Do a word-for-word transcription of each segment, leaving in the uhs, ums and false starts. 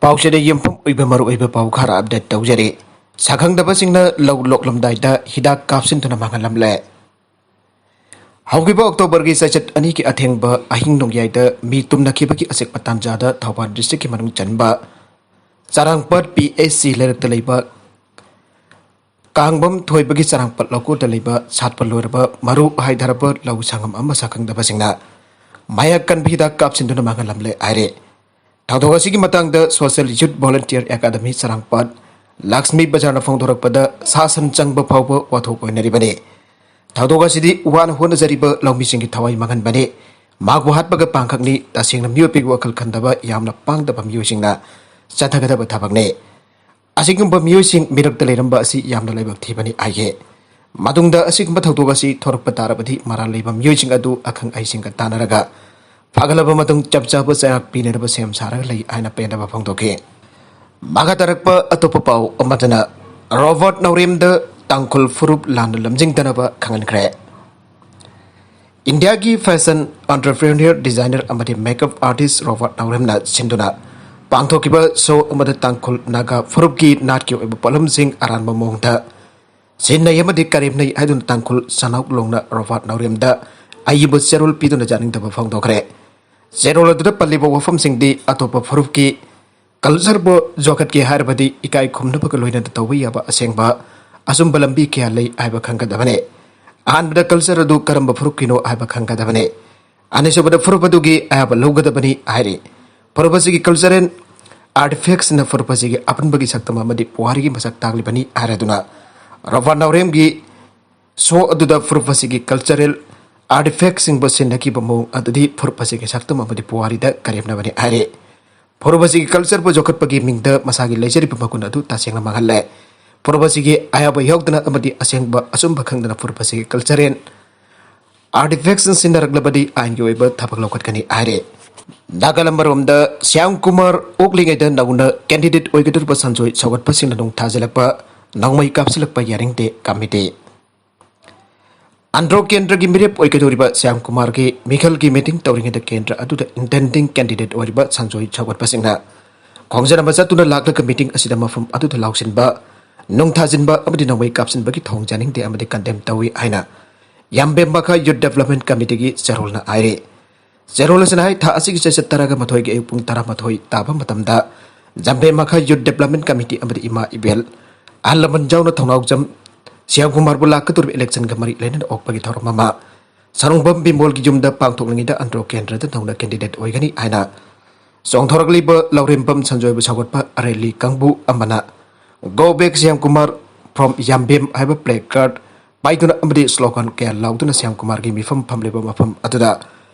ꯄꯥꯎꯆꯦꯗ ꯌꯨꯝꯐꯝ ꯑꯣꯏꯕ ꯃꯔꯨꯑꯣꯏꯕ ꯄꯥꯎ ꯈꯔ ꯑꯞꯗꯦꯠ ꯇꯧꯖꯔꯤ꯫ ꯁꯛꯈꯪꯗꯕꯁꯤꯡꯅ ꯂꯧ ꯂꯣꯛꯂꯝꯗꯥꯏꯗ ꯍꯤꯗꯥꯛ ꯀꯥꯞꯁꯤꯟꯗꯨꯅ ꯃꯥꯡꯍꯜꯂꯝꯂꯦ꯫ ꯍꯧꯈꯤꯕ ꯑꯣꯛꯇꯣꯕꯔꯒꯤ ꯆꯩꯆꯠ ꯑꯅꯤꯒꯤ ꯑꯊꯦꯡꯕ ꯑꯍꯤꯡ ꯅꯣꯡꯌꯥꯏꯗ ꯃꯤ ꯇꯨꯝꯅꯈꯤꯕꯒꯤ ꯑꯆꯤꯛꯄ ꯇꯥꯟꯖꯥꯗ ꯊꯧꯕꯥꯜ ꯗꯤꯁꯇ꯭ꯔꯤꯛꯀꯤ ꯃꯅꯨꯡ ꯆꯟꯕ ꯆꯔꯥꯡꯄꯥꯠ ꯄꯤ ꯑꯩꯆ ꯁꯤ ꯂꯩꯔꯛꯇ ꯂꯩꯕ ꯀꯥꯡꯕꯝ ꯊꯣꯏꯕꯒꯤ ꯆꯔꯥꯡꯄꯥꯠ ꯂꯧꯀꯣꯗ ꯂꯩꯕ ꯁꯥꯠꯄ ꯂꯣꯏꯔꯕ ꯃꯔꯨ ꯍꯥꯏꯊꯔꯕ ꯂꯧ ꯁꯪꯒꯝ ꯑꯃ ꯁꯛꯈꯪꯗꯕꯁꯤꯡꯅ ꯃꯥꯌꯥꯛ ꯀꯟꯕ ꯍꯤꯗꯥꯛ ꯀꯥꯞꯁꯤꯟꯗꯨꯅ ꯃꯥꯡꯍꯜꯂꯝꯂꯦ ꯍꯥꯏꯔꯦ꯫ ꯊꯧꯗꯣꯛ ꯑꯁꯤꯒꯤ ꯃꯇꯥꯡꯗ ꯁꯣꯁꯦꯜ ꯌꯨꯠ ꯚꯣꯂꯨꯟꯇꯤꯌꯔ ꯑꯦꯀꯥꯗꯃꯤ ꯆꯔꯥꯡꯄꯥꯠ ꯂꯛꯁꯃꯤ ꯕꯖꯥꯔꯅ ꯐꯣꯡꯗꯣꯔꯛꯄꯗ ꯁꯥ ꯁꯟ ꯆꯪꯕ ꯐꯥꯎꯕ ꯋꯥꯊꯣꯛ ꯑꯣꯏꯅꯔꯤꯕꯅꯤ꯫ ꯊꯧꯗꯣꯛ ꯑꯁꯤꯗꯤ ꯋꯥꯅ ꯍꯣꯠꯅꯖꯔꯤꯕ ꯂꯧꯃꯤꯁꯤꯡꯒꯤ ꯊꯋꯥꯏ ꯃꯥꯡꯍꯟꯕꯅꯤ꯫ ꯃꯍꯥꯛꯄꯨ ꯍꯥꯠꯄꯒ ꯄꯥꯡꯈꯛꯅꯤ꯫ ꯇꯁꯦꯡꯅ ꯃꯤꯑꯣꯏꯕꯒꯤ ꯋꯥꯈꯜ ꯈꯟꯗꯕ ꯌꯥꯝꯅ ꯄꯥꯡꯗꯕ ꯃꯤꯑꯣꯏꯁꯤꯡꯅ ꯆꯠꯊꯒꯗꯕ ꯊꯕꯛꯅꯤ꯫ ꯑꯁꯤꯒꯨꯝꯕ ꯃꯤꯑꯣꯏꯁꯤꯡ ꯃꯤꯔꯛꯇ ꯂꯩꯔꯝꯕ ꯑꯁꯤ ꯌꯥꯝꯅ ꯂꯥꯏꯕꯛ ꯊꯤꯕꯅꯤ ꯍꯥꯏꯈꯤ꯫ ꯃꯇꯨꯡꯗ ꯑꯁꯤꯒꯨꯝꯕ ꯊꯧꯗꯣꯛ ꯑꯁꯤ ꯊꯣꯔꯛꯄ ꯇꯥꯔꯕꯗꯤ ꯃꯔꯥꯜ ꯂꯩꯕ ꯃꯤꯑꯣꯏꯁꯤꯡ ꯑꯗꯨ ꯑꯈꯪ ꯑꯍꯩꯁꯤꯡꯒ ꯇꯥꯟꯅꯔꯒ ꯐꯒꯠꯂꯕ ꯃꯇꯨꯡ ꯆꯞ ꯆꯥꯕ ꯆꯩꯔꯥꯛ ꯄꯤꯅꯅꯕ ꯁꯦꯝ ꯁꯥꯔꯒ ꯂꯩ ꯍꯥꯏꯅ ꯄꯦꯟꯗꯕ ꯐꯣꯡꯗꯣꯛꯈꯤ꯫ ꯃꯈꯥ ꯇꯥꯔꯛꯄ ꯑꯇꯣꯞꯄ ꯄꯥꯎ ꯑꯃꯗꯅ ꯔꯣꯕꯥꯔꯠ ꯅꯥꯎꯔꯦꯝꯗ ꯇꯥꯡꯈꯨꯜ ꯐꯨꯔꯨꯞ ꯂꯥꯟꯅ ꯂꯝꯖꯤꯡꯗꯅꯕ ꯈꯪꯍꯟꯈ꯭ꯔꯦ꯫ ꯏꯟꯗꯤꯌꯥꯒꯤ ꯐꯦꯁꯟ ꯑꯣꯟꯇꯔꯄ꯭ꯔꯤꯅꯔ, ꯗꯤꯖꯥꯏꯅꯔ ꯑꯃꯗꯤ ꯃꯦꯀꯞ ꯑꯥꯔꯇꯤꯁ ꯔꯣꯕꯥꯔꯠ ꯅꯥꯎꯔꯦꯝꯅ ꯁꯤꯟꯗꯨꯅ ꯄꯥꯡꯊꯣꯛꯈꯤꯕ ꯁꯣ ꯑꯃꯗ ꯇꯥꯡꯈꯨꯜ ꯅꯥꯒꯥ ꯐꯨꯔꯨꯞꯀꯤ ꯅꯥꯠꯀꯤ ꯑꯣꯏꯕ ꯄꯣꯠꯂꯝꯁꯤꯡ ꯑꯔꯥꯟꯕ ꯃꯑꯣꯡꯗ ꯁꯤꯖꯤꯟꯅꯩ ꯑꯃꯗꯤ ꯀꯔꯦꯝꯅꯩ ꯍꯥꯏꯗꯨꯅ ꯇꯥꯡꯈꯨꯜ ꯁꯅꯥꯎ ꯂꯣꯡꯅ ꯔꯣꯕꯥꯔꯠ ꯅꯥꯎꯔꯦꯝꯗ ꯑꯏꯕ ꯆꯦꯔꯣꯜ ꯄꯤꯗꯨꯅ ꯌꯥꯅꯤꯡꯗꯕ ꯐꯣꯡꯗꯣꯛꯈ꯭ꯔꯦ꯫ ꯆꯦꯔꯣꯜ ꯑꯗꯨꯗ ꯄꯜꯂꯤꯕ ꯋꯥꯐꯝꯁꯤꯡꯗꯤ ꯑꯇꯣꯞꯄ ꯐꯨꯔꯨꯞꯀꯤ ꯀꯜꯆꯔꯕꯨ ꯌꯣꯛꯈꯠꯀꯦ ꯍꯥꯏꯔꯕꯗꯤ ꯏꯀꯥꯏ ꯈꯨꯝꯅꯕꯒ ꯂꯣꯏꯅꯅ ꯇꯧꯕ ꯌꯥꯕ ꯑꯁꯦꯡꯕ ꯑꯆꯨꯝꯕ ꯂꯝꯕꯤ ꯀꯌꯥ ꯂꯩ ꯍꯥꯏꯕ ꯈꯪꯒꯗꯕꯅꯤ꯫ ꯑꯍꯥꯟꯕꯗ ꯀꯜꯆꯔ ꯑꯗꯨ ꯀꯔꯝꯕ ꯐꯨꯔꯨꯞꯀꯤꯅꯣ ꯍꯥꯏꯕ ꯈꯪꯒꯗꯕꯅꯤ꯫ ꯑꯅꯤꯁꯨꯕꯗ ꯐꯨꯔꯨꯞ ꯑꯗꯨꯒꯤ ꯑꯌꯥꯕ ꯂꯧꯒꯗꯕꯅꯤ ꯍꯥꯏꯔꯤ꯫ ꯐꯨꯔꯨꯞ ꯑꯁꯤꯒꯤ ꯀꯜꯆꯔꯦꯜ ꯑꯥꯔꯇꯤꯐꯦꯛꯁꯅ ꯐꯨꯔꯨꯞ ꯑꯁꯤꯒꯤ ꯑꯄꯨꯟꯕꯒꯤ ꯁꯛꯇꯝ ꯑꯃꯗꯤ ꯄꯨꯋꯥꯔꯤꯒꯤ ꯃꯁꯛ ꯇꯥꯛꯂꯤꯕꯅꯤ ꯍꯥꯏꯔꯗꯨꯅ ꯔꯣꯕꯥꯔꯠ ꯅꯥꯎꯔꯦꯝꯒꯤ ꯁꯣ ꯑꯗꯨꯗ ꯐꯨꯔꯨꯞ ꯑꯁꯤꯒꯤ ꯀꯜꯆꯔꯦꯜ ꯑꯥꯔꯇꯤꯐꯦꯛꯁꯤꯡꯕꯨ ꯁꯤꯟꯅꯈꯤꯕ ꯃꯑꯣꯡ ꯑꯗꯨꯗꯤ ꯐꯨꯔꯨꯞ ꯑꯁꯤꯒꯤ ꯁꯛꯇꯝ ꯑꯃꯗꯤ ꯄꯨꯋꯥꯔꯤꯗ ꯀꯔꯦꯝꯅꯕꯅꯤ ꯍꯥꯏꯔꯤ꯫ ꯐꯨꯔꯨꯞ ꯑꯁꯤꯒꯤ ꯀꯜꯆꯔꯕꯨ ꯌꯣꯛꯈꯠꯄꯒꯤ ꯃꯤꯡꯗ ꯃꯁꯥꯒꯤ ꯂꯩꯖꯔꯤꯕ ꯃꯒꯨꯟ ꯑꯗꯨ ꯇꯁꯦꯡꯅ ꯃꯥꯡꯍꯜꯂꯦ꯫ ꯐꯨꯔꯨꯞ ꯑꯁꯤꯒꯤ ꯑꯌꯥꯕ ꯌꯥꯎꯗꯅ ꯑꯃꯗꯤ ꯑꯁꯦꯡꯕ ꯑꯆꯨꯝꯕ ꯈꯪꯗꯅ ꯐꯨꯔꯨꯞ ꯑꯁꯤꯒꯤ ꯀꯜꯆꯔꯦꯜ ꯑꯥꯔꯇꯤꯐꯦꯛꯁꯤꯡ ꯁꯤꯖꯤꯟꯅꯔꯛꯂꯕꯗꯤ ꯑꯥꯏꯟꯒꯤ ꯑꯣꯏꯕ ꯊꯕꯛ ꯂꯧꯈꯠꯀꯅꯤ ꯍꯥꯏꯔꯦ꯫ ꯅꯥꯒꯥꯂꯝ ꯑꯃꯔꯣꯝꯗ ꯁ꯭ꯌꯥꯝ ꯀꯨꯃꯥꯔ ꯑꯣꯛꯂꯤꯉꯩꯗ ꯅꯧꯅ ꯀꯦꯟꯗꯤꯗꯦꯠ ꯑꯣꯏꯒꯗꯧꯔꯤꯕ ꯁꯟꯖꯣꯏ ꯁꯧꯒꯠꯄꯁꯤꯡꯅ ꯅꯣꯡ ꯊꯥꯖꯤꯜꯂꯛꯄ ꯅꯣꯡꯃꯩ ꯀꯥꯞꯁꯤꯜꯂꯛꯄ ꯌꯥꯅꯤꯡꯗꯦ ꯀꯃꯤꯇꯤ꯫ ꯑꯟꯗ꯭ꯔꯣ ꯀꯦꯟꯗ꯭ꯔꯒꯤ ꯃꯤꯔꯦꯞ ꯑꯣꯏꯒꯗꯧꯔꯤꯕ ꯁ꯭ꯌꯥꯝ ꯀꯨꯃꯥꯔꯒꯤ ꯃꯤꯈꯜꯒꯤ ꯃꯤꯇꯤꯡ ꯇꯧꯔꯤꯉꯩꯗ ꯀꯦꯟꯗ꯭ꯔ ꯑꯗꯨꯗ ꯏꯟꯇꯦꯟꯗꯤꯡ ꯀꯦꯟꯗꯤꯗꯦꯠ ꯑꯣꯏꯔꯤꯕ ꯁꯟꯖꯣꯏ ꯁꯧꯒꯠꯄꯁꯤꯡꯅ ꯈꯣꯡꯖꯪ ꯑꯃ ꯆꯠꯇꯨꯅ ꯂꯥꯛꯂꯒ ꯃꯤꯇꯤꯡ ꯑꯁꯤꯗ ꯃꯐꯝ ꯑꯗꯨꯗ ꯂꯥꯎꯁꯤꯟꯕ, ꯅꯨꯡ ꯊꯥꯖꯤꯟꯕ ꯑꯃꯗꯤ ꯅꯣꯡꯃꯩ ꯀꯥꯞꯁꯤꯟꯕꯒꯤ ꯊꯧꯑꯣꯡ ꯌꯥꯅꯤꯡꯗꯦ ꯑꯃꯗꯤ ꯀꯟꯗꯦꯝ ꯇꯧꯏ ꯍꯥꯏꯅ ꯌꯥꯝꯕꯦꯝ ꯃꯈꯥ ꯌꯨꯠ ꯗꯦꯕꯂꯞꯃꯦꯟ ꯀꯃꯤꯇꯤꯒꯤ ꯆꯦꯔꯣꯜꯅ ꯍꯥꯏꯔꯤ꯫ ꯆꯦꯔꯣꯜ ꯑꯁꯤꯅ ꯍꯥꯏ, ꯊꯥ ꯑꯁꯤꯒꯤ ꯆꯩꯆꯠ ꯇꯔꯥꯒ ꯃꯥꯊꯣꯏꯒꯤ ꯑꯌꯨꯛ ꯄꯨꯡ ꯇꯔꯥꯃꯥꯊꯣꯏ ꯇꯥꯕ ꯃꯇꯝꯗ ꯌꯥꯝꯕꯦꯝ ꯃꯈꯥ ꯌꯨꯠ ꯗꯦꯕꯂꯞꯃꯦꯟ ꯀꯃꯤꯇꯤ ꯑꯃꯗꯤ ꯏꯃꯥ ꯏꯕꯦꯜ, ꯑꯍꯜ ꯂꯃꯟ ꯌꯥꯎꯅ ꯊꯧꯅꯥꯎꯖꯝ ꯁ꯭ꯌꯥꯝ ꯀꯨꯃꯥꯔꯕꯨ ꯂꯥꯛꯀꯗꯧꯔꯤꯕ ꯏꯂꯦꯛꯁꯟꯒ ꯃꯔꯤ ꯂꯩꯅꯅ ꯑꯣꯛꯄꯒꯤ ꯊꯧꯔꯝ ꯑꯃ ꯁꯥꯔꯨꯡꯕꯝ ꯕꯤꯃꯣꯜꯒꯤ ꯌꯨꯝꯗ ꯄꯥꯡꯊꯣꯛꯂꯤꯉꯩꯗ ꯑꯟꯗ꯭ꯔꯣ ꯀꯦꯟꯗ꯭ꯔꯗ ꯅꯧꯅ ꯀꯦꯟꯗꯤꯗꯦꯠ ꯑꯣꯏꯒꯅꯤ ꯍꯥꯏꯅ ꯆꯣꯡꯊꯣꯔꯛꯂꯤꯕ ꯂꯧꯔꯦꯝꯕꯝ ꯁꯟꯖꯣꯏꯕꯨ ꯁꯧꯒꯠꯄ ꯔꯦꯂꯤ ꯀꯥꯡꯕꯨ ꯑꯃꯅ "Go back Shyam Kumar from ꯌꯥꯝꯕꯦꯝ" ꯍꯥꯏꯕ ꯄ꯭ꯂꯦ ꯀꯥꯔꯗ ꯄꯥꯏꯗꯨꯅ ꯑꯃꯗꯤ ꯁ꯭ꯂꯣꯒꯥꯟ ꯀꯌꯥ ꯂꯥꯎꯗꯨꯅ ꯁ꯭ꯌꯥꯝ ꯀꯨꯃꯥꯔꯒꯤ ꯃꯤꯐꯝ ꯐꯝꯂꯤꯕ ꯃꯐꯝ ꯑꯗꯨꯗ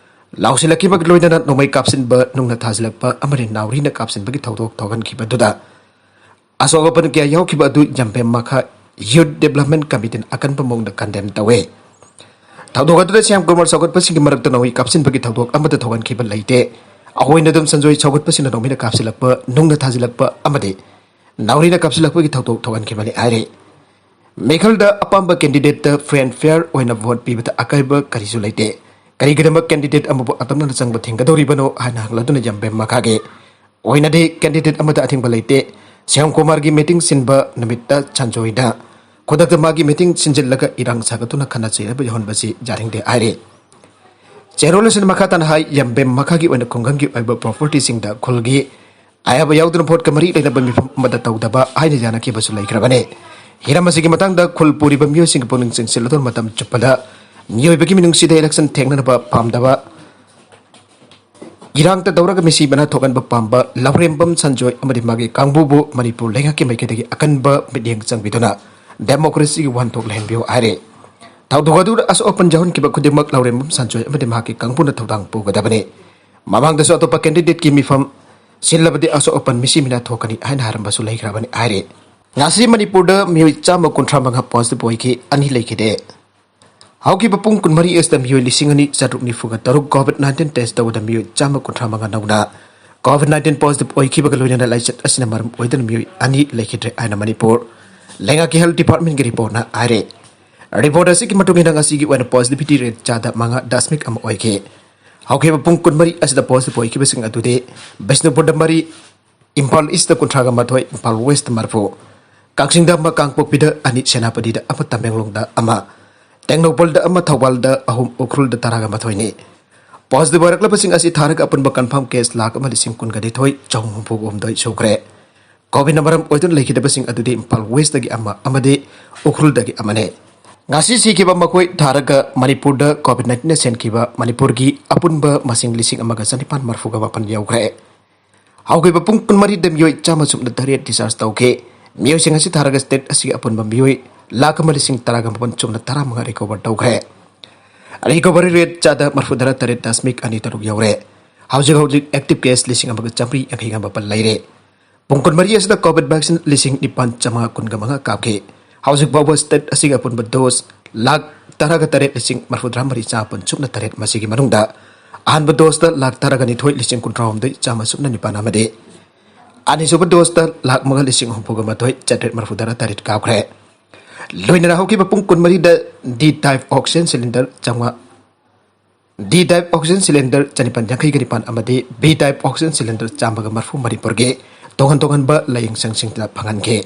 ꯂꯥꯎꯁꯤꯜꯂꯛꯈꯤꯕꯒ ꯂꯣꯏꯅꯅ ꯅꯣꯡꯃꯩ ꯀꯥꯞꯁꯤꯟꯕ, ꯅꯨꯡꯅ ꯊꯥꯖꯤꯜꯂꯛꯄ ꯑꯃꯗꯤ ꯅꯥꯎꯔꯤꯅ ꯀꯥꯞꯁꯤꯟꯕꯒꯤ ꯊꯧꯗꯣꯛ ꯊꯣꯛꯍꯟꯈꯤꯕꯗꯨꯗ ꯑꯁꯣꯛ ꯑꯄꯟ ꯀꯌꯥ ꯌꯥꯎꯈꯤꯕ ꯑꯗꯨ ꯌꯥꯝꯕꯦꯝ ꯃꯈꯥ ꯌꯨꯠ ꯗꯦꯕꯂꯞꯃꯦꯟ ꯀꯃꯤꯇꯤꯅ ꯑꯀꯟꯕ ꯃꯑꯣꯡꯗ ꯀꯟꯗꯦꯝ ꯇꯧꯏ꯫ ꯊꯧꯗꯣꯛ ꯑꯗꯨꯗ ꯁ꯭ꯌꯥꯝ ꯀꯨꯃꯥꯔ ꯁꯧꯒꯠꯄꯁꯤꯡꯒꯤ ꯃꯔꯛꯇ ꯅꯣꯡꯃꯩ ꯀꯥꯞꯁꯤꯟꯕꯒꯤ ꯊꯧꯗꯣꯛ ꯑꯃꯠꯇ ꯊꯣꯛꯍꯟꯈꯤꯕ ꯂꯩꯇꯦ꯫ ꯑꯩꯈꯣꯏꯅ ꯑꯗꯨꯝ ꯁꯟꯖꯣꯏ ꯁꯧꯒꯠꯄꯁꯤꯡꯅ ꯅꯣꯡꯃꯩꯅ ꯀꯥꯞꯁꯤꯜꯂꯛꯄ, ꯅꯨꯡꯅ ꯊꯥꯖꯤꯜꯂꯛꯄ ꯑꯃꯗꯤ ꯅꯥꯎꯔꯤꯅ ꯀꯥꯞꯁꯤꯜꯂꯛꯄꯒꯤ ꯊꯧꯗꯣꯛ ꯊꯣꯛꯍꯟꯈꯤꯕꯅꯤ ꯍꯥꯏꯔꯤ꯫ ꯃꯤꯈꯜꯗ ꯑꯄꯥꯝꯕ ꯀꯦꯟꯗꯤꯗꯦꯠꯇ ꯐ꯭ꯔꯤ ꯑꯦꯟ ꯐꯤꯌꯔ ꯑꯣꯏꯅ ꯚꯣꯠ ꯄꯤꯕꯗ ꯑꯀꯥꯏꯕ ꯀꯔꯤꯁꯨ ꯂꯩꯇꯦ꯫ ꯀꯔꯤꯒꯤꯗꯃꯛ ꯀꯦꯟꯗꯤꯗꯦꯠ ꯑꯃꯕꯨ ꯑꯇꯝꯅꯅ ꯆꯪꯕ ꯊꯤꯡꯒꯗꯧꯔꯤꯕꯅꯣ ꯍꯥꯏꯅ ꯍꯪꯂꯗꯨꯅ ꯌꯥꯝꯕꯦꯝ ꯃꯈꯥꯒꯤ ꯑꯣꯏꯅꯗꯤ ꯀꯦꯟꯗꯤꯗꯦꯠ ꯑꯃꯗ ꯑꯊꯤꯡꯕ ꯂꯩꯇꯦ꯫ ꯁ꯭ꯌꯥꯝ ꯀꯨꯃꯥꯔꯒꯤ ꯃꯤꯇꯤꯡ ꯁꯤꯟꯕ ꯅꯨꯃꯤꯠꯇ ꯁꯟꯖꯣꯏꯗ ꯈꯨꯗꯛꯇ ꯃꯥꯒꯤ ꯃꯤꯇꯤꯡ ꯁꯤꯟꯖꯤꯜꯂꯒ ꯏꯔꯥꯡ ꯁꯥꯒꯠꯇꯨꯅ ꯈꯠꯅ ꯆꯩꯅꯕ ꯌꯥꯎꯍꯟꯕꯁꯤ ꯌꯥꯅꯤꯡꯗꯦ ꯍꯥꯏꯔꯤ꯫ ꯆꯦꯔꯣꯜ ꯑꯁꯤꯅ ꯃꯈꯥ ꯇꯥꯅ ꯍꯥꯏ, ꯌꯥꯝꯕꯦꯝ ꯃꯈꯥꯒꯤ ꯑꯣꯏꯅ ꯈꯨꯡꯒꯪꯒꯤ ꯑꯣꯏꯕ ꯄ꯭ꯔꯣꯄꯔꯇꯤꯁꯤꯡꯗ ꯈꯨꯜꯒꯤ ꯑꯌꯥꯕ ꯌꯥꯎꯗꯅ ꯚꯣꯠꯀ ꯃꯔꯤ ꯂꯩꯅꯕ ꯃꯤꯐꯝ ꯑꯃꯗ ꯇꯧꯗꯕ ꯍꯥꯏꯅ ꯌꯥꯅꯈꯤꯕꯁꯨ ꯂꯩꯈ꯭ꯔꯕꯅꯤ꯫ ꯍꯤꯔꯝ ꯑꯁꯤꯒꯤ ꯃꯇꯥꯡꯗ ꯈꯨꯜ ꯄꯨꯔꯤꯕ ꯃꯤꯑꯣꯏꯁꯤꯡꯒꯤ ꯄꯨꯛꯅꯤꯡ ꯆꯤꯡꯁꯤꯜꯂꯗꯨꯅ ꯃꯇꯝ ꯆꯨꯞꯄꯗ ꯃꯤꯑꯣꯏꯕꯒꯤ ꯃꯤꯅꯨꯡꯁꯤꯗ ꯏꯂꯦꯛꯁꯟ ꯊꯦꯡꯅꯅꯕ ꯄꯥꯝꯗꯕ, ꯏꯔꯥꯡꯇ ꯇꯧꯔꯒ ꯃꯤꯁꯤ ꯃꯅꯥ ꯊꯣꯛꯍꯟꯕ ꯄꯥꯝꯕ ꯂꯧꯔꯦꯝꯕꯝ ꯁꯟꯖꯣꯏ ꯑꯃꯗꯤ ꯃꯥꯒꯤ ꯀꯥꯡꯕꯨꯕꯨ ꯃꯅꯤꯄꯨꯔ ꯂꯩꯉꯥꯛꯀꯤ ꯃꯥꯏꯀꯩꯗꯒꯤ ꯑꯀꯟꯕ ꯃꯤꯠꯌꯦꯡ ꯆꯪꯕꯤꯗꯨꯅ ꯗꯦꯃꯣꯀ꯭ꯔꯦꯁꯤꯒꯤ ꯋꯥꯍꯟꯊꯣꯛ ꯂꯩꯍꯟꯕꯤꯌꯨ ꯍꯥꯏꯔꯤ꯫ ꯊꯧꯗꯣꯛ ꯑꯗꯨꯗ ꯑꯁꯣꯛ ꯑꯄꯟ ꯌꯥꯎꯍꯟꯈꯤꯕ ꯈꯨꯗꯤꯡꯃꯛ ꯂꯧꯔꯦꯝꯕꯝ ꯁꯟꯖꯣꯏ ꯑꯃꯗꯤ ꯃꯍꯥꯛꯀꯤ ꯀꯥꯡꯕꯨꯅ ꯊꯧꯗꯥꯡ ꯄꯨꯒꯗꯕꯅꯤ꯫ ꯃꯃꯥꯡꯗꯁꯨ ꯑꯇꯣꯞꯄ ꯀꯦꯟꯗꯤꯗꯦꯠꯀꯤ ꯃꯤꯐꯝ ꯁꯤꯜꯂꯕꯗꯤ ꯑꯁꯣꯛ ꯑꯄꯟ ꯃꯤꯁꯤ ꯃꯤꯅꯥ ꯊꯣꯛꯀꯅꯤ ꯍꯥꯏꯅ ꯍꯥꯏꯔꯝꯕꯁꯨ ꯂꯩꯈ꯭ꯔꯕꯅꯤ ꯍꯥꯏꯔꯤ꯫ ꯉꯁꯤ ꯃꯅꯤꯄꯨꯔꯗ ꯃꯤꯑꯣꯏ ꯆꯥꯝꯃ ꯀꯨꯟꯊ꯭ꯔꯥ ꯃꯉꯥ ꯄꯣꯖꯤꯇꯤꯚ ꯑꯣꯏꯈꯤ, ꯑꯅꯤ ꯂꯩꯈꯤꯗꯦ꯫ ꯍꯧꯈꯤꯕ ꯄꯨꯡ ꯀꯨꯟꯃꯔꯤ ꯑꯁꯤꯗ ꯃꯤꯑꯣꯏ ꯂꯤꯁꯤꯡ ꯑꯅꯤ ꯆꯥꯇ꯭ꯔꯨꯛ ꯅꯤꯐꯨꯒ ꯇꯔꯨꯛ ꯀꯣꯚꯤꯗ ꯅꯥꯏꯟꯇꯤꯟ ꯇꯦꯁ ꯇꯧꯕꯗ ꯃꯤꯑꯣꯏ ꯆꯥꯝꯃ ꯀꯨꯟꯊ꯭ꯔꯥ ꯃꯉꯥ ꯅꯧꯅ ꯀꯣꯚꯤꯗ ꯅꯥꯏꯟꯇꯤꯟ ꯄꯣꯖꯤꯇꯤꯚ ꯑꯣꯏꯈꯤꯕꯒ ꯂꯣꯏꯅꯅ ꯂꯥꯏꯆꯠ ꯑꯁꯤꯅ ꯃꯔꯝ ꯑꯣꯏꯗꯨꯅ ꯃꯤꯑꯣꯏ ꯑꯅꯤ ꯂꯩꯈꯤꯗ꯭ꯔꯦ ꯍꯥꯏꯅ ꯃꯅꯤꯄꯨꯔ ꯂꯩꯉꯥꯛꯀꯤ ꯍꯦꯜꯊ ꯗꯤꯄꯥꯔꯠꯃꯦꯟꯒꯤ ꯔꯤꯄꯣꯔꯠꯅ ꯍꯥꯏꯔꯦ꯫ ꯔꯤꯄꯣꯔꯠ ꯑꯁꯤꯒꯤ ꯃꯇꯨꯡ ꯏꯟꯅ ꯉꯁꯤꯒꯤ ꯑꯣꯏꯅ ꯄꯣꯖꯤꯇꯤꯚꯤꯇꯤ ꯔꯦꯠ ꯆꯥꯗ ꯃꯉꯥ ꯗꯁꯃꯤꯛ ꯑꯃ ꯑꯣꯏꯈꯤ꯫ ꯍꯧꯈꯤꯕ ꯄꯨꯡ ꯀꯨꯟꯃꯔꯤ ꯑꯁꯤꯗ ꯄꯣꯖꯤꯇꯤꯚ ꯑꯣꯏꯈꯤꯕꯁꯤꯡ ꯑꯗꯨꯗꯤ ꯕꯤꯁꯅꯨꯄꯨꯔꯗ ꯃꯔꯤ, ꯏꯝꯐꯥꯜ ꯏꯁꯇ ꯀꯨꯟꯊ꯭ꯔꯥꯒ ꯃꯥꯊꯣꯏ, ꯏꯝꯐꯥꯜ ꯋꯦꯁꯇ ꯃꯔꯤꯐꯨ, ꯀꯛꯆꯤꯡꯗ ꯑꯃ, ꯀꯥꯡꯄꯣꯛꯄꯤꯗ ꯑꯅꯤ, ꯁꯦꯅꯥꯄꯇꯤꯗ ꯑꯃ, ꯇꯃꯦꯡꯂꯣꯡꯗ ꯑꯃ, ꯇꯦꯡꯅꯧꯄꯜꯗ ꯑꯃ, ꯊꯧꯕꯥꯜꯗ ꯑꯍꯨꯝ, ꯎꯈ꯭ꯔꯨꯜꯗ ꯇꯔꯥꯒ ꯃꯥꯊꯣꯏꯅꯤ꯫ ꯄꯣꯖꯤꯇꯤꯚ ꯑꯣꯏꯔꯛꯂꯕꯁꯤꯡ ꯑꯁꯤ ꯊꯥꯔꯒ ꯑꯄꯨꯟꯕ ꯀꯟꯐꯥꯔꯝ ꯀꯦꯁ ꯂꯥꯈ ꯑꯃ ꯂꯤꯁꯤꯡ ꯀꯨꯟꯒ ꯅꯤꯊꯣꯏ, ꯆꯍꯨꯝ ꯍꯨꯝꯐꯨ ꯍꯨꯝꯗꯣꯏ ꯁꯨꯈ꯭ꯔꯦ꯫ ꯀꯣꯚꯤꯗꯅ ꯃꯔꯝ ꯑꯣꯏꯗꯨꯅ ꯂꯩꯈꯤꯗꯕꯁꯤꯡ ꯑꯗꯨꯗꯤ ꯏꯝꯐꯥꯜ ꯋꯦꯁꯇꯒꯤ ꯑꯃ ꯑꯃꯗꯤ ꯎꯈ꯭ꯔꯨꯜꯗꯒꯤ ꯑꯃꯅꯤ꯫ ꯉꯁꯤ ꯁꯤꯈꯤꯕ ꯃꯈꯣꯏ ꯊꯥꯔꯒ ꯃꯅꯤꯄꯨꯔꯗ ꯀꯣꯚꯤꯗ ꯅꯥꯏꯟꯇꯤꯟꯅ ꯁꯦꯟꯈꯤꯕ ꯃꯅꯤꯄꯨꯔꯒꯤ ꯑꯄꯨꯟꯕ ꯃꯁꯤꯡ ꯂꯤꯁꯤꯡ ꯑꯃꯒ ꯆꯅꯤꯄꯥꯟ ꯃꯔꯤꯐꯨꯒ ꯃꯥꯄꯟ ꯌꯧꯈ꯭ꯔꯦ꯫ ꯍꯧꯈꯤꯕ ꯄꯨꯡ ꯀꯨꯟꯃꯔꯤꯗ ꯃꯤꯑꯣꯏ ꯆꯥꯝꯃ ꯆꯨꯝꯅ ꯇꯔꯦꯠ ꯗꯤꯁꯆꯥꯔꯖ ꯇꯧꯈꯤ꯫ ꯃꯤꯑꯣꯏꯁꯤꯡ ꯑꯁꯤ ꯊꯥꯔꯒ ꯁ꯭ꯇꯦꯠ ꯑꯁꯤꯒꯤ ꯑꯄꯨꯟꯕ ꯃꯤꯑꯣꯏ ꯂꯥꯈ ꯑꯃ ꯂꯤꯁꯤꯡ ꯇꯔꯥꯒ ꯃꯥꯄꯟ ꯆꯨꯝꯅ ꯇꯔꯥꯃꯉꯥ ꯔꯤꯀꯣꯚꯔ ꯇꯧꯈ꯭ꯔꯦ꯫ ꯔꯤꯀꯣꯚꯔꯤ ꯔꯦꯠ ꯆꯥꯗ ꯃꯔꯤꯐꯨꯇꯔꯥ ꯇꯔꯦꯠ ꯗꯁꯃꯤꯛ ꯑꯅꯤ ꯇꯔꯨꯛ ꯌꯧꯔꯦ꯫ ꯍꯧꯖꯤꯛ ꯍꯧꯖꯤꯛ ꯑꯦꯛꯇꯤꯚ ꯀꯦꯁ ꯂꯤꯁꯤꯡ ꯑꯃꯒ ꯆꯥꯃꯔꯤ ꯌꯥꯡꯈꯩꯒ ꯃꯥꯄꯟ ꯂꯩꯔꯦ꯫ ꯄꯨꯡ ꯀꯨꯟꯃꯔꯤ ꯑꯁꯤꯗ ꯀꯣꯚꯤꯗ ꯚꯦꯛꯁꯤꯟ ꯂꯤꯁꯤꯡ ꯅꯤꯄꯥꯟ ꯆꯥꯝꯃꯉꯥ ꯀꯨꯟꯒ ꯃꯉꯥ ꯀꯥꯞꯈꯤ꯫ ꯍꯧꯖꯤꯛ ꯐꯥꯎꯕ ꯁ꯭ꯇꯦꯠ ꯑꯁꯤꯒꯤ ꯑꯄꯨꯟꯕ ꯗꯣꯁ ꯂꯥꯈ ꯇꯔꯥꯒ ꯇꯔꯦꯠ ꯂꯤꯁꯤꯡ ꯃꯔꯤꯐꯨꯇꯔꯥ ꯃꯔꯤ ꯆꯥꯃꯥꯄꯟ ꯁꯨꯞꯅ ꯇꯔꯦꯠ, ꯃꯁꯤꯒꯤ ꯃꯅꯨꯡꯗ ꯑꯍꯥꯟꯕ ꯗꯣꯁꯇ ꯂꯥꯈ ꯇꯔꯥꯒ ꯅꯤꯊꯣꯏ ꯂꯤꯁꯤꯡ ꯀꯨꯟꯊ꯭ꯔꯥꯍꯨꯝꯗꯣꯏ ꯆꯥꯝꯃ ꯁꯨꯞꯅ ꯅꯤꯄꯥꯟ ꯑꯃꯗꯤ ꯑꯅꯤꯁꯨꯕ ꯗꯣꯁꯇ ꯂꯥꯈ ꯃꯉꯥ ꯂꯤꯁꯤꯡ ꯍꯨꯝꯐꯨꯒ ꯃꯥꯊꯣꯏ ꯆꯥꯇ꯭ꯔꯦꯠ ꯃꯔꯤꯐꯨꯇꯔꯥ ꯇꯔꯦꯠ ꯀꯥꯞꯈ꯭ꯔꯦ꯫ ꯂꯣꯏꯅꯅ ꯍꯧꯈꯤꯕ ꯄꯨꯡ ꯀꯨꯟꯃꯔꯤꯗ ꯗꯤ ꯇꯥꯏꯞ ꯑꯣꯛꯁꯤꯖꯦꯟ ꯁꯤꯂꯤꯟꯗꯔ ꯆꯥꯝꯃꯉꯥ, ꯗꯤ ꯇꯥꯏꯞ ꯑꯣꯛꯁꯤꯖꯦꯟ ꯁꯤꯂꯤꯟꯗꯔ ꯆꯅꯤꯄꯥꯟ ꯌꯥꯡꯈꯩꯒ ꯅꯤꯄꯥꯟ ꯑꯃꯗꯤ ꯕꯤ ꯇꯥꯏꯞ ꯑꯣꯛꯁꯤꯖꯦꯟ ꯁꯤꯂꯤꯟꯗꯔ ꯆꯥꯝꯃꯒ ꯃꯔꯤꯐꯨ ꯃꯅꯤꯄꯨꯔꯒꯤ ꯇꯣꯉꯥꯟ ꯇꯣꯉꯥꯟꯕ ꯂꯥꯌꯦꯡꯁꯪꯁꯤꯡꯗ ꯐꯪꯍꯟꯈꯤ꯫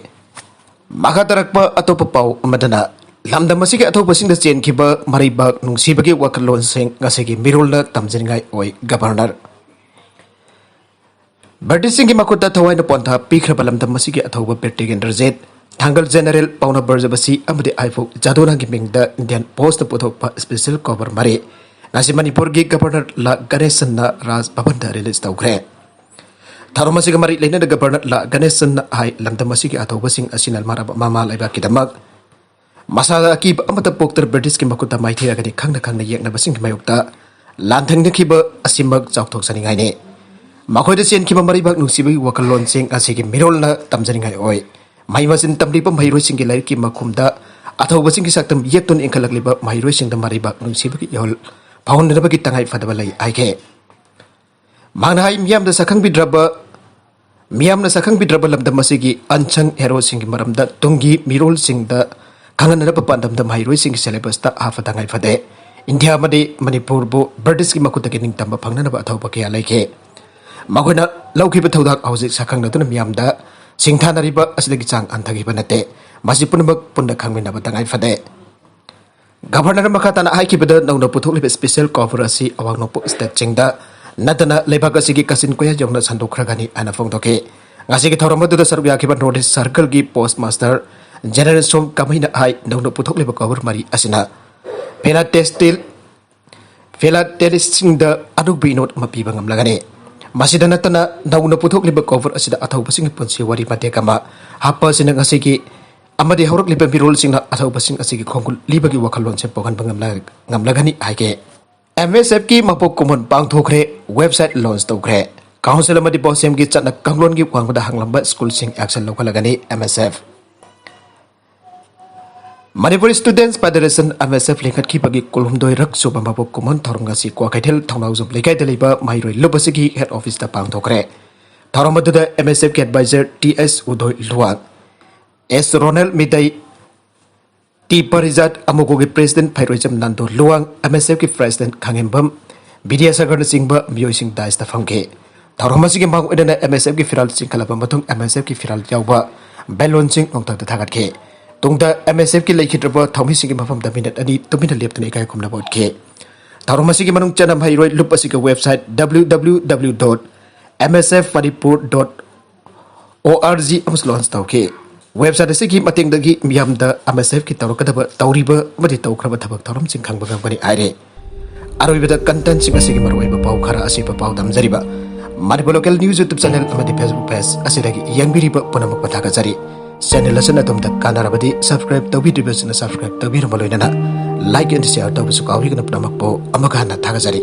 ꯃꯈꯥ ꯇꯥꯔꯛꯄ ꯑꯇꯣꯞꯄ ꯄꯥꯎ ꯑꯃꯗꯅ, ꯂꯝꯗꯝ ꯑꯁꯤꯒꯤ ꯑꯊꯧꯕꯁꯤꯡꯗ ꯆꯦꯟꯈꯤꯕ ꯃꯔꯩꯕꯥꯛ ꯅꯨꯡꯁꯤꯕꯒꯤ ꯋꯥꯈꯜꯂꯣꯟꯁꯤꯡ ꯉꯁꯤꯒꯤ ꯃꯤꯔꯣꯜꯅ ꯇꯝꯖꯅꯤꯡꯉꯥꯏ ꯑꯣꯏ꯫ ꯒꯕꯔꯅꯔ ꯕ꯭ꯔꯤꯇꯤꯁꯁꯤꯡꯒꯤ ꯃꯈꯨꯠꯇ ꯊꯋꯥꯏꯅ ꯄꯣꯟꯊꯥ ꯄꯤꯈ꯭ꯔꯕ ꯂꯝꯗꯝ ꯑꯁꯤꯒꯤ ꯑꯊꯧꯕ ꯕꯤꯔ ꯇꯤꯀꯦꯟꯗ꯭ꯔꯖꯤꯠ, ꯊꯥꯡꯒꯜ ꯖꯦꯅꯔꯦꯜ ꯄꯥꯎꯅꯥ ꯕ꯭ꯔꯖꯕꯥꯁꯤ ꯑꯃꯗꯤ ꯑꯥꯏꯕꯣꯛ ꯖꯥꯗꯣꯅꯥꯒꯤ ꯃꯤꯡꯗ ꯏꯟꯗꯤꯌꯥꯟ ꯄꯣꯁ꯭ꯠꯅ ꯄꯨꯊꯣꯛꯄ ꯁ꯭ꯄꯦꯁꯤꯌꯦꯜ ꯀꯣꯚꯔ ꯃꯔꯤ ꯉꯁꯤ ꯃꯅꯤꯄꯨꯔꯒꯤ ꯒꯕꯔꯅꯔ ꯂꯥ ꯒꯅꯦꯁꯟꯅ ꯔꯥꯖ ꯚꯕꯟꯗ ꯔꯤꯂꯤꯖ ꯇꯧꯈ꯭ꯔꯦ꯫ ꯊꯧꯔꯝ ꯑꯁꯤꯒ ꯃꯔꯤ ꯂꯩꯅꯅ ꯒꯕꯔꯅꯔ ꯂꯥ ꯒꯅꯦꯁꯟꯅ ꯍꯥꯏ, ꯂꯝꯗꯝ ꯑꯁꯤꯒꯤ ꯑꯊꯧꯕꯁꯤꯡ ꯑꯁꯤꯅ ꯃꯔ-, ꯃꯃꯥ ꯂꯩꯕꯥꯛꯀꯤꯗꯃꯛ ꯃꯁꯥꯗ ꯑꯀꯤꯕ ꯑꯃꯠꯇ ꯄꯣꯛꯇꯅ ꯕ꯭ꯔꯤꯇꯤꯁꯀꯤ ꯃꯈꯨꯠꯇ ꯃꯥꯏꯊꯤꯔꯒꯅꯤ ꯈꯪꯅ ꯈꯪꯅ ꯌꯦꯛꯅꯕꯁꯤꯡꯒꯤ ꯃꯥꯌꯣꯛꯇ ꯂꯥꯟꯊꯦꯡꯅꯈꯤꯕ ꯑꯁꯤꯃꯛ ꯆꯥꯎꯊꯣꯛꯆꯅꯤꯡꯉꯥꯏꯅꯤ꯫ ꯃꯈꯣꯏꯗ ꯆꯦꯟꯈꯤꯕ ꯃꯔꯩꯕꯥꯛ ꯅꯨꯡꯁꯤꯕꯒꯤ ꯋꯥꯈꯜꯂꯣꯟꯁꯤꯡ ꯑꯁꯤꯒꯤ ꯃꯤꯔꯣꯜꯅ ꯇꯝꯖꯅꯤꯡꯉꯥꯏ ꯑꯣꯏ꯫ ꯃꯍꯩ ꯃꯁꯤꯡ ꯇꯝꯂꯤꯕ ꯃꯍꯩꯔꯣꯏꯁꯤꯡꯒꯤ ꯂꯥꯏꯔꯤꯛꯀꯤ ꯃꯈꯨꯝꯗ ꯑꯊꯧꯕꯁꯤꯡꯒꯤ ꯁꯛꯇꯝ ꯌꯦꯛꯇꯨꯅ ꯏꯟꯈꯠꯂꯛꯂꯤꯕ ꯃꯍꯩꯔꯣꯏꯁꯤꯡꯗ ꯃꯔꯩꯕꯥꯛ ꯅꯨꯡꯁꯤꯕꯒꯤ ꯏꯍꯨꯜ ꯐꯥꯎꯍꯟꯅꯕꯒꯤ ꯇꯉꯥꯏ ꯐꯗꯕ ꯂꯩ ꯍꯥꯏꯈꯤ꯫ ꯃꯍꯥꯛꯅ ꯍꯥꯏ, ꯃꯤꯌꯥꯝꯅ ꯁꯛꯈꯪꯕꯤꯗ꯭ꯔꯕ, ꯃꯤꯌꯥꯝꯅ ꯁꯛꯈꯪꯕꯤꯗ꯭ꯔꯕ ꯂꯝꯗꯝ ꯑꯁꯤꯒꯤ unsung heroꯁꯤꯡꯒꯤ ꯃꯔꯝꯗ ꯇꯨꯡꯒꯤ ꯃꯤꯔꯣꯜꯁꯤꯡꯗ ꯈꯪꯍꯟꯅꯅꯕ ꯄꯥꯟꯗꯝꯗ ꯃꯍꯩꯔꯣꯏꯁꯤꯡꯒꯤ syllabusꯇ ꯍꯥꯞꯄ ꯇꯉꯥꯏ ꯐꯗꯦ꯫ ꯏꯟꯗꯤꯌꯥ ꯑꯃꯗꯤ ꯃꯅꯤꯄꯨꯔꯕꯨ ꯕ꯭ꯔꯤꯇꯤꯁꯀꯤ ꯃꯈꯨꯠꯇꯒꯤ ꯅꯤꯡꯇꯝꯕ ꯐꯪꯅꯅꯕ ꯑꯊꯧꯕ ꯀꯌꯥ ꯂꯩꯈꯤ꯫ ꯃꯈꯣꯏꯅ ꯂꯧꯈꯤꯕ ꯊꯧꯗꯥꯡ ꯍꯧꯖꯤꯛ ꯁꯛꯈꯪꯅꯗꯨꯅ ꯃꯤꯌꯥꯝꯗ ꯁꯤꯡꯊꯥꯅꯔꯤꯕ ꯑꯁꯤꯗꯒꯤ ꯆꯥꯡ ꯍꯟꯊꯈꯤꯕ ꯅꯠꯇꯦ꯫ ꯃꯁꯤ ꯄꯨꯝꯅꯃꯛ ꯄꯨꯟꯅ ꯈꯪꯃꯤꯟꯅꯕ ꯇꯉꯥꯏ ꯐꯗꯦ꯫ ꯒꯚꯔꯅꯔ ꯃꯈꯥ ꯇꯥꯅ ꯍꯥꯏꯈꯤꯕꯗ, ꯅꯧꯅ ꯄꯨꯊꯣꯛꯂꯤꯕ ꯁ꯭ꯄꯦꯁꯦꯜ ꯀꯣꯚꯔ ꯑꯁꯤ ꯑꯋꯥꯡ ꯅꯣꯡꯄꯣꯛ ꯁ꯭ꯇꯦꯠꯁꯤꯡꯗ ꯅꯠꯇꯅ ꯂꯩꯕꯥꯛ ꯑꯁꯤꯒꯤ ꯀꯥꯆꯤꯟ ꯀꯣꯌꯥ ꯌꯧꯅ ꯁꯟꯗꯣꯛꯈ꯭ꯔꯒꯅꯤ ꯍꯥꯏꯅ ꯐꯣꯡꯗꯣꯛꯈꯤ꯫ ꯉꯁꯤꯒꯤ ꯊꯧꯔꯝ ꯑꯗꯨꯗ ꯁꯔꯨꯛ ꯌꯥꯈꯤꯕ ꯅꯣꯔꯠ ꯏꯁ ꯁꯔꯀꯜꯒꯤ ꯄꯣꯁ ꯃꯥꯁꯇꯔ ꯖꯦꯅꯔꯦꯜ ꯁꯣꯝ ꯀꯃꯩꯅ ꯍꯥꯏ, ꯅꯧꯅ ꯄꯨꯊꯣꯛꯂꯤꯕ ꯀꯣꯚꯔ ꯃꯔꯤ ꯑꯁꯤꯅ ꯐꯤꯂꯥꯇꯦꯛꯁꯇꯤꯜ ꯐꯤꯂꯥꯇꯦꯂꯤꯁꯁꯤꯡꯗ ꯑꯅꯧꯕ ꯏꯅꯣꯠ ꯑꯃ ꯄꯤꯕ ꯉꯝꯂꯒꯅꯤ꯫ ꯃꯁꯤꯗ ꯅꯠꯇꯅ, ꯅꯧꯅ ꯄꯨꯊꯣꯛꯂꯤꯕ ꯀꯣꯚꯔ ꯑꯁꯤꯗ ꯑꯊꯧꯕꯁꯤꯡꯒꯤ ꯄꯨꯟꯁꯤ ꯋꯥꯔꯤ ꯃꯇꯦꯛ ꯑꯃ ꯍꯥꯞꯄ ꯑꯁꯤꯅ ꯉꯁꯤꯒꯤ ꯑꯃꯗꯤ ꯍꯧꯔꯛꯂꯤꯕ ꯃꯤꯔꯣꯜꯁꯤꯡꯅ ꯑꯊꯧꯕꯁꯤꯡ ꯑꯁꯤꯒꯤ ꯈꯣꯡꯒꯨꯜ ꯂꯤꯕꯒꯤ ꯋꯥꯈꯜꯂꯣꯟꯁꯦ ꯄꯣꯛꯍꯟꯕ ꯉꯝꯂ-, ꯉꯝꯂꯒꯅꯤ ꯍꯥꯏꯒꯦ꯫ ꯑꯦꯝ ꯑꯦꯁ ꯑꯦꯐꯀꯤ ꯃꯄꯣꯛ ꯀꯨꯝꯑꯣꯟ ꯄꯥꯡꯊꯣꯛꯈ꯭ꯔꯦ, ꯋꯦꯕꯁꯥꯏꯠ ꯂꯣꯟꯆ ꯇꯧꯈ꯭ꯔꯦ꯫ ꯀꯥꯎꯟꯁꯤꯜ ꯑꯃꯗꯤ ꯕꯣꯁꯦꯝꯒꯤ ꯆꯠꯅ ꯀꯥꯡꯂꯣꯟꯒꯤ ꯋꯥꯡꯃꯗ ꯍꯥꯡꯂꯝꯕ ꯁ꯭ꯀꯨꯜꯁꯤꯡ action ꯂꯧꯈꯠꯂꯒꯅꯤ M S F. Manipur ꯁ꯭ꯇꯨꯗꯦꯟꯠꯁ federation, M S F, ꯂꯤꯡꯈꯠꯈꯤꯕꯒꯤ ꯀꯨꯟꯍꯨꯝꯗꯣꯏꯔꯛ ꯁꯨꯕ ꯃꯄꯣꯛ ꯀꯨꯝꯑꯣꯟ ꯊꯧꯔꯝ ꯉꯁꯤ ꯀ꯭ꯋꯥꯀꯩꯊꯦꯜ ꯊꯧꯅꯥꯎꯖꯝ ꯂꯩꯀꯥꯏꯗ ꯂꯩꯕ ꯃꯍꯩꯔꯣꯏ ꯂꯨꯞ ꯑꯁꯤꯒꯤ ꯍꯦꯗ ꯑꯣꯐꯤꯁꯇ ꯄꯥꯡꯊꯣꯛꯈ꯭ꯔꯦ꯫ ꯊꯧꯔꯝ ꯑꯗꯨꯗ ꯑꯦꯝ ꯑꯦꯁ ꯑꯦꯐꯀꯤ adviser T S Udoy Luwang, S Ronel Meitei, T Parijat ꯑꯃꯨꯒꯣꯒꯤ president Pheiroijam Nando Luwang, M S ꯑꯦꯐꯀꯤ ꯄ꯭ꯔꯦꯁꯤꯗꯦꯟꯠ ꯈꯥꯉꯦꯝꯕꯝ ꯕꯤꯗ꯭ꯌꯥꯁꯥꯒꯔꯅꯆꯤꯡꯕ ꯃꯤꯑꯣꯏꯁꯤꯡ ꯗꯥꯏꯁꯇ ꯐꯝꯈꯤ꯫ ꯊꯧꯔꯝ ꯑꯁꯤꯒꯤ ꯃꯥꯡ ꯑꯣꯏꯅꯅ ꯑꯦꯝ ꯑꯦꯁ ꯑꯦꯐꯀꯤ ꯐꯤꯔꯥꯜ ꯆꯤꯡꯈꯠꯂꯕ ꯃꯇꯨꯡ ꯑꯦꯝ ꯑꯦꯁ ꯑꯦꯐꯀꯤ ꯐꯤꯔꯥꯜ ꯌꯥꯎꯕ ꯕꯦꯂꯨꯟꯁꯤꯡ ꯅꯣꯡꯊꯛꯇ ꯊꯥꯒꯠꯈꯤ꯫ ꯇꯨꯡꯗ ꯑꯦꯝ ꯑꯦꯁ ꯑꯦꯐꯀꯤ ꯂꯩꯈꯤꯗ꯭ꯔꯕ ꯊꯧꯃꯤꯁꯤꯡꯒꯤ ꯃꯐꯝꯗ ꯃꯤꯅꯠ ꯑꯅꯤ ꯇꯨꯃꯤꯟꯅ ꯂꯦꯞꯇꯨꯅ ꯏꯀꯥꯏ ꯈꯨꯝꯅꯕ ꯎꯠꯈꯤ꯫ ꯊꯧꯔꯝ ꯑꯁꯤꯒꯤ ꯃꯅꯨꯡ ꯆꯟꯅ ꯃꯍꯩꯔꯣꯏ ꯂꯨꯞ ꯑꯁꯤꯒꯤ website W W W dot M S F Manipur dot O R G ꯑꯃꯁꯨ ꯂꯣꯟꯆ ꯇꯧꯈꯤ꯫ ꯋꯦꯕꯁꯥꯏꯠ ꯑꯁꯤꯒꯤ ꯃꯇꯦꯡꯗꯒꯤ ꯃꯤꯌꯥꯝꯗ ꯑꯦꯝ ꯑꯦꯁ ꯑꯦꯐꯀꯤ ꯇꯧꯔꯛꯀꯗꯕ, ꯇꯧꯔꯤꯕ ꯑꯃꯗꯤ ꯇꯧꯈ꯭ꯔꯕ ꯊꯕꯛ ꯊꯧꯔꯝꯁꯤꯡ ꯈꯪꯕ ꯉꯝꯒꯅꯤ ꯍꯥꯏꯔꯤ꯫ ꯑꯔꯣꯏꯕꯗ ꯀꯟꯇꯦꯟꯠꯁꯤꯡ ꯑꯁꯤꯒꯤ ꯃꯔꯨꯑꯣꯏꯕ ꯄꯥꯎ ꯈꯔ ꯑꯁꯤꯕ ꯄꯥꯎ ꯗꯝꯖꯔꯤꯕ ꯃꯅꯤꯄꯨꯔ ꯂꯣꯀꯦꯜ ꯅ꯭ꯌꯨꯁ ꯌꯨꯇ꯭ꯌꯨꯕ ꯆꯦꯅꯦꯜ ꯑꯃꯗꯤ ꯐꯦꯁꯕꯨꯛ ꯄꯦꯖ ꯑꯁꯤꯗꯒꯤ ꯌꯦꯡꯕꯤꯔꯤꯕ ꯄꯨꯝꯅꯃꯛꯄꯨ ꯊꯥꯒꯠꯆꯔꯤ꯫ ꯆꯦꯅꯦꯜ ꯑꯁꯤꯅ ꯑꯗꯣꯝꯗ ꯀꯥꯟꯅꯔꯕꯗꯤ ꯁꯕꯁꯀ꯭ꯔꯥꯏꯕ ꯇꯧꯕꯤꯗ꯭ꯔꯤꯕꯁꯤꯡꯅ ꯁꯕꯁꯀ꯭ꯔꯥꯏꯕ ꯇꯧꯕꯤꯔꯝꯕ ꯂꯣꯏꯅꯅ ꯂꯥꯏꯛ ꯑꯦꯟ ꯁꯤꯌꯥꯔ ꯇꯧꯕꯁꯨ ꯀꯥꯎꯕꯤꯒꯅꯨ꯫ ꯄꯨꯝꯅꯃꯛꯄꯨ ꯑꯃꯨꯛꯀ ꯍꯟꯅ ꯊꯥꯒꯠꯆꯔꯤ꯫